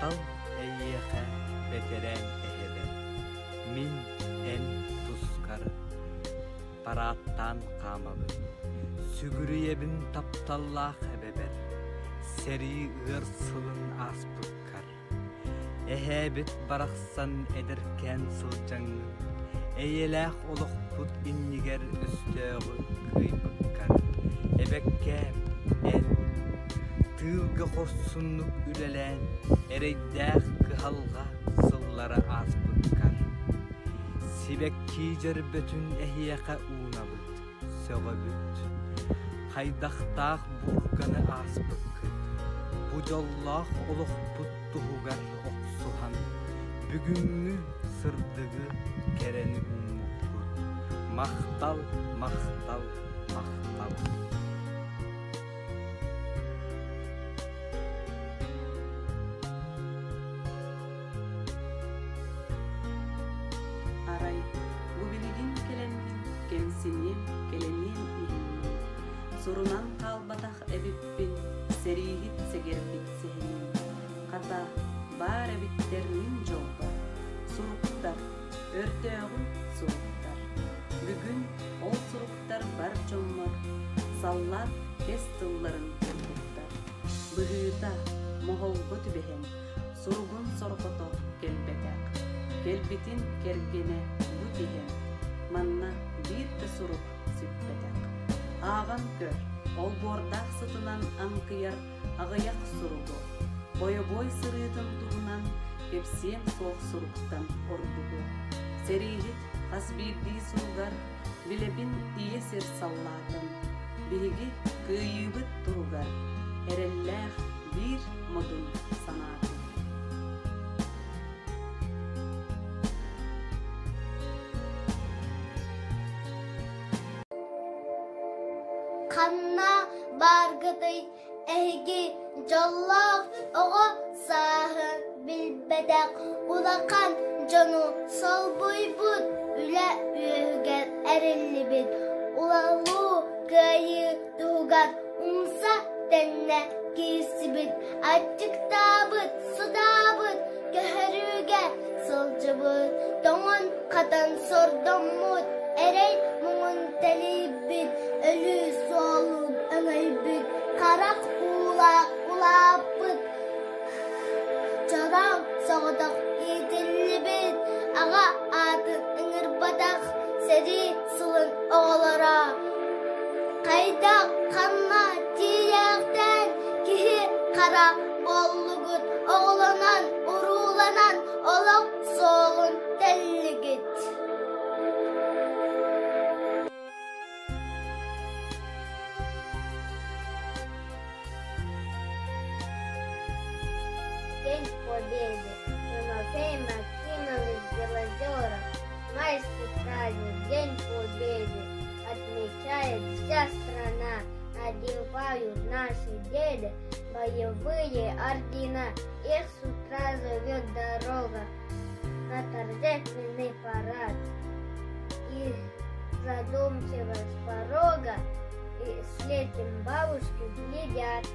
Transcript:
Махтал эйиэхэ, бэтэрээн эһэбэр, мин эн тускар парааттаан хаамабын, сүгүрүйэбин тапталлаах эбэбэр, сэрии ыар сылын ааспыккар. Эһээбит барахсан эдэркээн сылдьаҥҥын, эйэлээх олохпут иннигэр өстөөҕү кыайбыккар, эбэккээм, эн, тыылга хорсуннук үлэлээн, эрэйдээх кыһалҕа сыллара ааспыккар. Сибэкки дьөрбөтүн эһиэхэ уунабыт, сөҕөбүт. Хайдахтаах буурганы ааспыккыт, бу дьоллоох олохпут туһугар охсуһан, бүгүҥҥү сырдыгы, кэрэни ууммуккут. Махтал, махтал, махтал. Арай, бу билигин кэлэммин, кэмсиниэм, кэлэниэм иһиммин, сурунан хаалбатах эбиппин, сэрииһит сэгэрбит сэһэнин. Хата, баар эбиттэр мин дьолбор, суруктар, өрдөөҕү суруктар. Бүгүн ол суруктар бар дьоммор саллаат кэс тылларын курдуктар. Быһыыта, моһолго түбэһэн, суругун сорҕото кэлбэтэх. Кэлбитин кэргэнэ бу тиһэн, манна биир да сурук сүппэтэх. Ааҕан көр, олбуордаах сытынан аҥкыйар аҕыйах суругу, бойобуой сырыытын туһунан кэпсиэм суох суруктан ордугу. Сэрииһит хас биирдии суругар билэбин ийэ сир саллаатын, биһиги кыайыыбыт туһугар эрэллээх биир модун санаатын. Ханна бааргытый эһиги дьоллоох оҕо сааһы билбэтэх улахан дьону солбуйбут үлэ үөһүгэр эриллибит улалуу кыайыы туһугар умса тэннэ киирсибит аччыктаабыт сутаабыт көһөрүүгэ сылдьыбыт тоҥон-хатан сордоммут эрэй муҥун тэлийбит өлүү суолун өҥөйбүт харах уулаах улааппыт чороҥ соҕотох иитиллибит аҕа аатын ыҥырбатах сэрии сылын оҕолоро хайдах ханна тиийээхтээн киһи хара буоллугут оҕолонон урууланан олох суолун тэллигит День Победы. Тимофей Максимович Белозеров. Майский праздник, День Победы. Отмечает вся страна. Одевают наши деды боевые ордена. Их с утра зовет дорога на торжественный парад. И задумчиво с порога и с летним бабушки глядят.